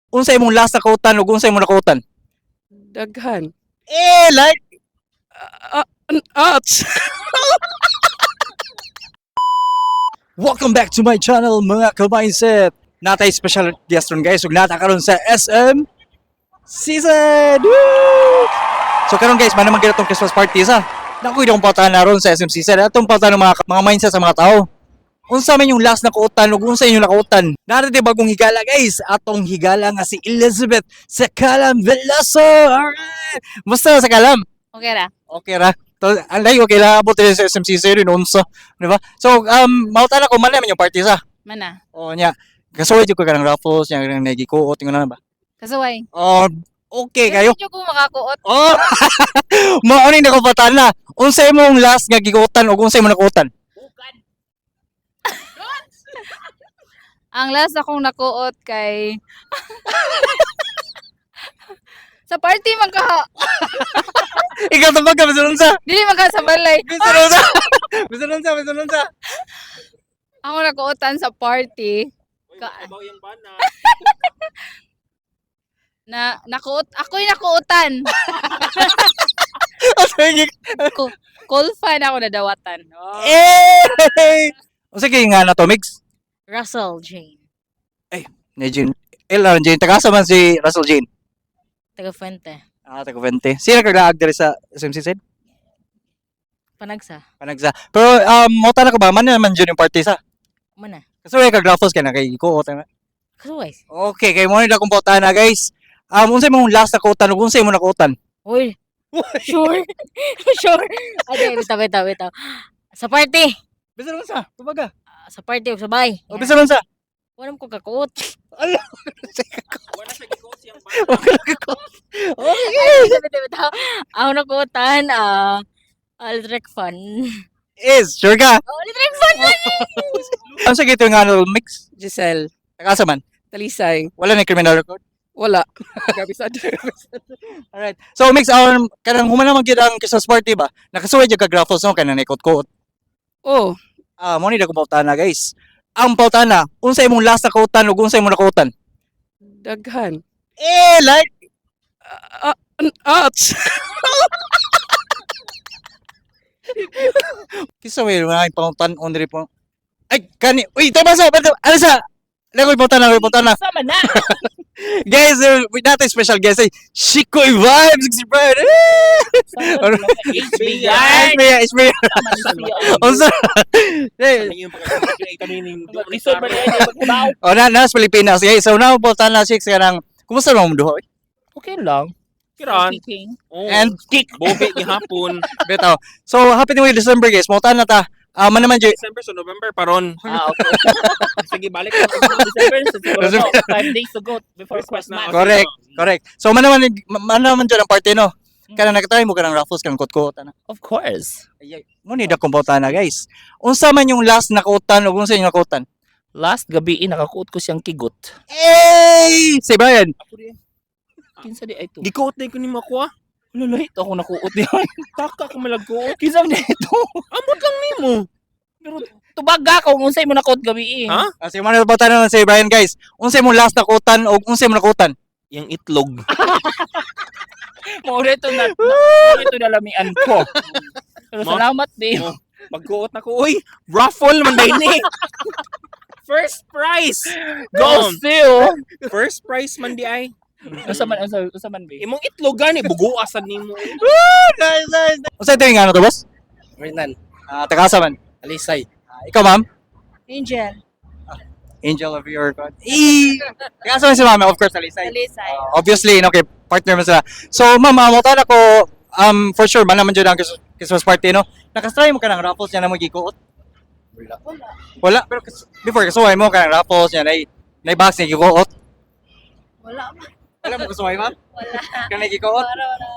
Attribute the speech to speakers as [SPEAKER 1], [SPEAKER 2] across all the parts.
[SPEAKER 1] Unsa imong last nakutan ug unsa imong nakutan?
[SPEAKER 2] Daghan.
[SPEAKER 1] Eh, like
[SPEAKER 2] Ouch!
[SPEAKER 1] Welcome back to my channel, mga ka-mindset. Natay special guest ron, guys, ug nata karon sa SM Season. Woo! So karon, guys, man naman tong Christmas party sa. Naku, akong pautan na ron sa SM Season. Atong pautan ng mga mindset sa mga tao. Unsa man yung last nakutan ug unsa inyong nakutan? Narito bagong higala, guys. Atong higala nga si Elizabeth Sakalam Veloso. Alright. Musta na, Sakalam?
[SPEAKER 3] Okay ra.
[SPEAKER 1] Okay ra. To, alay, okay lang abot sa SMCC rin unsa, di ba? So mautan ako man naman yung party sa.
[SPEAKER 3] Mana.
[SPEAKER 1] Oh nya. Kasuway jud ko kanang raffles nya kanang nagikuot ingon na ba.
[SPEAKER 3] Kasuway.
[SPEAKER 1] Oh, okay kayo.
[SPEAKER 3] Medyo ko makakuot.
[SPEAKER 1] Oh. Mao ni nakapatan na. Unsa imong last nga gikuotan ug unsa imong nakuotan?
[SPEAKER 3] Ang last akong nakuot kay sa party man ka.
[SPEAKER 1] Ikaw tabag ka bisan unsa?
[SPEAKER 3] Dili man ka sa balay.
[SPEAKER 1] Bisan unsa? Bisan unsa? Bisan unsa?
[SPEAKER 3] Ako nakuotan sa party. Ka na nakuot ako'y nakuotan. Ko, call fan ako nadawatan. Oh.
[SPEAKER 1] Eh! Unsa kay nga na to, Mix?
[SPEAKER 4] Russell Jane,
[SPEAKER 1] Ni Jane. El Jane, taga man si Russell Jane.
[SPEAKER 4] Taga Fuente,
[SPEAKER 1] Ah, taga 20. Sino kaglaag diri sa SMC side?
[SPEAKER 4] Panagsa,
[SPEAKER 1] Panagsa. Pero mota na ko ba man naman jud yung party sa.
[SPEAKER 4] Mana,
[SPEAKER 1] Kasi way kag raffles kay na kay ko na.
[SPEAKER 4] Kasuway.
[SPEAKER 1] Okay, kay mo ni akong pautan na, guys. Unsa imong last na kutan ug unsa imong nakutan?
[SPEAKER 4] Uy, sure, sure. Ate, bitaw, bitaw, bitaw. Sa party,
[SPEAKER 1] Bisan unsa? Kumbaga.
[SPEAKER 4] ah, sa party, o sa bay.
[SPEAKER 1] O bisan unsa?
[SPEAKER 4] Wala mo ko kakuot.
[SPEAKER 1] Ala.
[SPEAKER 4] Ay, bitaw, bitaw, bitaw. Ako nakuotan, ah, electric fan.
[SPEAKER 1] Is sure ka?
[SPEAKER 4] Oh, electric fan lang!
[SPEAKER 1] Unsa kay nga ano, mix?
[SPEAKER 2] Giselle.
[SPEAKER 1] Taga man?
[SPEAKER 2] Talisay.
[SPEAKER 1] Wala na criminal record.
[SPEAKER 2] Wala. Gabi sa
[SPEAKER 1] Alright. So mix, kanang human naman gyud ang Christmas party ba? Nakasuway jud kag raffles no kanang ikot-kot.
[SPEAKER 2] Oh,
[SPEAKER 1] Ah, mo ni akong pautana, guys. Ang pautana, unsa imong last na kutan ug unsa imong nakutan?
[SPEAKER 2] Daghan.
[SPEAKER 1] Eh, like
[SPEAKER 2] Ouch!
[SPEAKER 1] Kisa may mga pangutan-on diri po. Ay, kani. Uy, tama sa, bato. Ano sa? Lagoy pautan na, pautan na.
[SPEAKER 4] Sama na!
[SPEAKER 1] Guys, with natin special guest ay Shikoy Vibes, si Brian.
[SPEAKER 5] HBR!
[SPEAKER 1] Ismaya, Ismaya. Unsa? Eh, oh, na na sa Pilipinas. Guys, so now pautan na six kanang kumusta naman mo duha?
[SPEAKER 5] Okay lang. Kiran. Oh.
[SPEAKER 1] And
[SPEAKER 5] Kick. Bobe gihapon.
[SPEAKER 1] bitaw. So happy New Year December, guys. Mautan na ta. Ah, man naman jud.
[SPEAKER 5] December so November paron.
[SPEAKER 6] Ah, okay.
[SPEAKER 5] Sige, balik na.
[SPEAKER 6] December, so siguro
[SPEAKER 1] December.
[SPEAKER 6] no, 5 days to go before
[SPEAKER 5] Christmas
[SPEAKER 6] Christmas.
[SPEAKER 5] na.
[SPEAKER 1] Correct. Correct. So man naman jud ang party no. Kanang nakatry mo kanang raffles kanang kot-kot ana.
[SPEAKER 6] Of course.
[SPEAKER 1] Ay, mo ni dakong pautana, guys. Unsa man yung last nakutan ug unsa yung nakutan?
[SPEAKER 6] Last gabi, eh, nakakuot ko siyang kigot.
[SPEAKER 1] Hey! Si Brian.
[SPEAKER 6] Kinsa di ay to?
[SPEAKER 5] Gikuot na ko ni mo ako ah.
[SPEAKER 6] Wala ito ako nakuot niya.
[SPEAKER 5] Taka ka malagkuot.
[SPEAKER 6] Kinsa man ito?
[SPEAKER 5] Amot lang nimo.
[SPEAKER 6] Pero tubaga ka kung unsay mo nakuot gabi eh.
[SPEAKER 5] Ha?
[SPEAKER 1] Ah, si Manuel pautana naman si Brian, guys. Unsa imong last nakutan ug unsa imong nakutan?
[SPEAKER 5] Yang itlog.
[SPEAKER 6] Mao ito na mao ito nalamian ko. Pero salamat di.
[SPEAKER 5] Mo. Pagkuot na ko, uy, raffle man day ni. First prize.
[SPEAKER 6] Go
[SPEAKER 5] Go.
[SPEAKER 6] still.
[SPEAKER 5] First prize man di ay.
[SPEAKER 6] Unsa man be?
[SPEAKER 5] Imong itlog gani buguasan nimo.
[SPEAKER 1] Nice, nice. Unsa ito yung ano to, boss?
[SPEAKER 7] Renan,
[SPEAKER 1] Ah, taga man.
[SPEAKER 7] Alisay.
[SPEAKER 1] Ah, ikaw, ma'am?
[SPEAKER 4] Angel.
[SPEAKER 1] Angel of your God. Eh! Taga man si ma'am, of course, Alisay.
[SPEAKER 3] Talisay.
[SPEAKER 1] Obviously, no, kay partner mo sila. So, ma'am, mo ko, for sure, man naman dyan ang Christmas party, no? Nakastry mo ka ng raffles niya na mo gikuot?
[SPEAKER 7] Wala.
[SPEAKER 1] Wala. Pero before, kasuway mo ka ng raffles niya, na box niya gikuot.
[SPEAKER 4] Wala man.
[SPEAKER 1] Wala mo kasuway, ma'am?
[SPEAKER 4] Wala.
[SPEAKER 1] Ka na gikuot?
[SPEAKER 4] Wala, wala.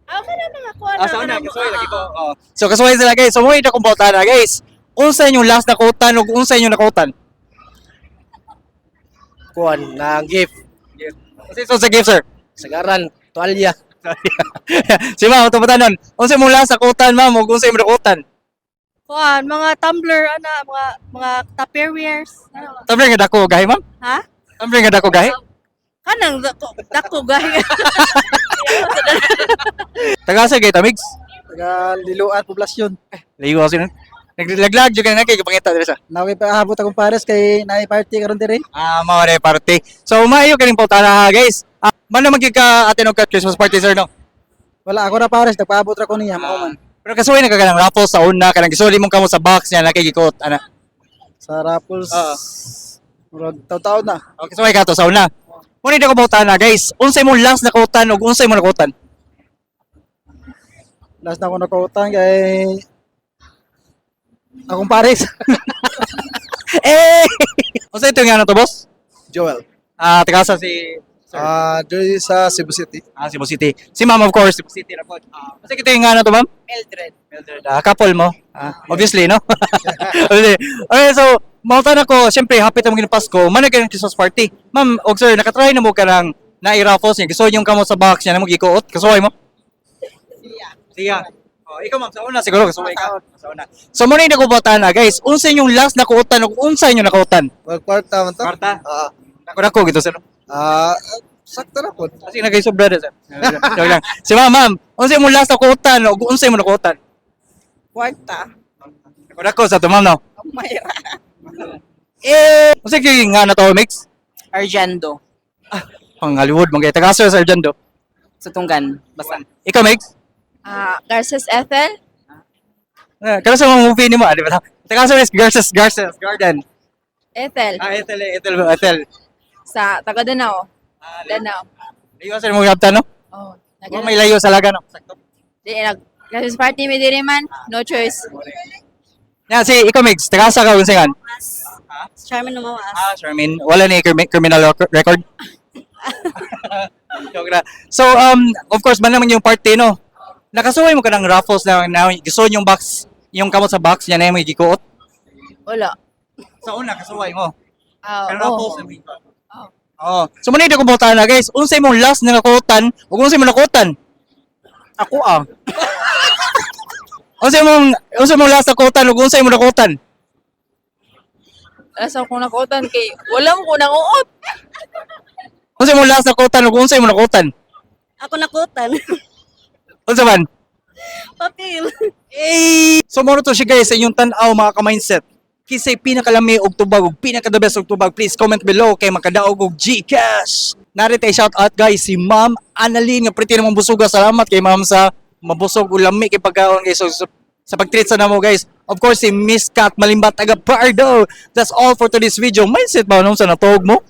[SPEAKER 4] Ah, kana mga kuha
[SPEAKER 1] Ah, sa una, kasuway lagi ko. Oh. So, kasuway sila, guys. So, mo ito kong na, guys. Unsa inyong last nakutan ug unsa inyong nakutan?
[SPEAKER 7] Kuan, na gift.
[SPEAKER 1] Kasi so sa gift, sir.
[SPEAKER 7] Sagaran, tuwalya.
[SPEAKER 1] Si ma'am, ito nun. Unsa imong last nakutan, ma'am, ug unsa imong nakutan?
[SPEAKER 8] Kuan, mga tumbler ana, mga Tupperwares. Ano?
[SPEAKER 1] Tumbler nga dako gahi, ma'am?
[SPEAKER 8] Ha?
[SPEAKER 1] Tumbler nga dako gahi?
[SPEAKER 8] Kanang dako, dako gahi.
[SPEAKER 1] Taga-asa kay Tamigs?
[SPEAKER 7] Taga Liloan Poblasyon.
[SPEAKER 1] Layo kasi nun. Naglaglag jud ka na kay kapangita diri sa.
[SPEAKER 7] Nawi pa habot akong pares kay naay party karon diri.
[SPEAKER 1] Ah, mao re party. So maayo kaning pautana ha, guys. Ah, man naman gyud ka atin og ka Christmas party, sir, no.
[SPEAKER 7] Wala ako ra pares, nagpaabot ra ko niya mao man.
[SPEAKER 1] Pero kasuway na ka kanang raffle sa una kanang gisuli mong kamo sa box niya na kay gikuot ana.
[SPEAKER 7] Sa raffles
[SPEAKER 1] Oo.
[SPEAKER 7] murag taw-taon na.
[SPEAKER 1] Okay, suway ka to sa una. Muna ko pautana, guys. Unsay mong last na kutan ug unsay mo nakutan?
[SPEAKER 7] Last na ako nakautang kay akong pares.
[SPEAKER 1] Eh! Unsay ito nga na to, boss?
[SPEAKER 9] Joel.
[SPEAKER 1] Ah, taga sa si Sir.
[SPEAKER 9] Ah, diri sa Cebu City.
[SPEAKER 1] Ah, Cebu City. Si ma'am, of course, Cebu City na po. Ah, unsay kita yung nga na to, ma'am?
[SPEAKER 8] Mildred.
[SPEAKER 1] Mildred. Ah, couple mo? Ah, obviously, no? Obviously. Okay, so, mautan ako, siyempre, happy tayong Pasko. Manag ng Christmas party. Ma'am, og sir, nakatry na mo ka ng nai-raffles niya. Gusto yung kamo sa box niya na mo gikuot. Kasuway mo? Siya. Siya. Oh, ikaw ma'am, sa una siguro kasuway ka. Sa una. So muna yung nakubutan na, guys. Unsa yung last na kuutan ug unsa yung nakuutan?
[SPEAKER 9] Well, kwarta man to.
[SPEAKER 1] Kwarta?
[SPEAKER 9] Ah,
[SPEAKER 1] Dako dako gito sir.
[SPEAKER 9] ah, sakto na po.
[SPEAKER 1] Kasi na kayo sobra sir. Joke lang. Si ma'am, ma'am, unsa yung last na kuutan ug unsa yung nakuutan?
[SPEAKER 2] Kwarta.
[SPEAKER 1] Dako dako sa to ma'am no.
[SPEAKER 2] Mayra.
[SPEAKER 1] Eh, unsa kay nga na to mix?
[SPEAKER 5] Argendo.
[SPEAKER 1] Pang Hollywood man kay taga sir Sergeant do.
[SPEAKER 5] Sa Tunggan. Basta.
[SPEAKER 1] Ikaw mix?
[SPEAKER 3] Ah, Garces Ethel?
[SPEAKER 1] Eh, kada sa mga movie nimo, ah, di ba? Taga sir is Garces Garces Garden.
[SPEAKER 3] Ethel.
[SPEAKER 1] Ah, Ethel, Ethel, Ethel.
[SPEAKER 3] Sa taga Danao.
[SPEAKER 1] Ah,
[SPEAKER 3] Danao.
[SPEAKER 1] layo sir mo gabta no?
[SPEAKER 3] Oh,
[SPEAKER 1] Wa may layo sa laga no. Sakto.
[SPEAKER 3] Di nag Christmas party mi diri man, no choice.
[SPEAKER 1] Ya si ikaw mix, taga sa ka unsa ngan?
[SPEAKER 8] Charmin Lumawas.
[SPEAKER 1] Ah, Charmaine, wala ni criminal record. Joke na. So, of course, man naman yung party, no? Nakasuway mo ka ng raffles na, na gusto yung box, yung kamot sa box niya na yung may gikuot.
[SPEAKER 3] Wala.
[SPEAKER 1] Sa una, kasuway mo.
[SPEAKER 3] Ah,
[SPEAKER 1] Pero
[SPEAKER 3] oh.
[SPEAKER 1] raffles na may Oh. So, muna yung nakubutan na, guys. Unsay mong last na nakutan, ug unsay mo nakutan.
[SPEAKER 5] Ako ah.
[SPEAKER 1] Unsay mong last nakutan, ug unsay mo nakutan.
[SPEAKER 3] Asa ko nakutan kay wala mo ko nanguot.
[SPEAKER 1] Unsay mong last nakutan, ug unsay mo nakutan.
[SPEAKER 8] Ako nakutan.
[SPEAKER 1] Unsa man?
[SPEAKER 8] Papel.
[SPEAKER 1] Hey! So mo to siya guys sa inyong tan-aw mga ka-mindset. Kisay pinakalami og tubag og pinaka the best og tubag, please comment below kay makadaog og GCash. Narito ay shout out guys si Ma'am Annalyn nga pretty namang busuga. Salamat kay Ma'am sa mabusog ug lami kay pagkaon guys. So, sa pag-treat sa namo guys. Of course si Miss Kat Malimbat taga Pardo. That's all for today's video. Mindset ba nung sa natuog mo?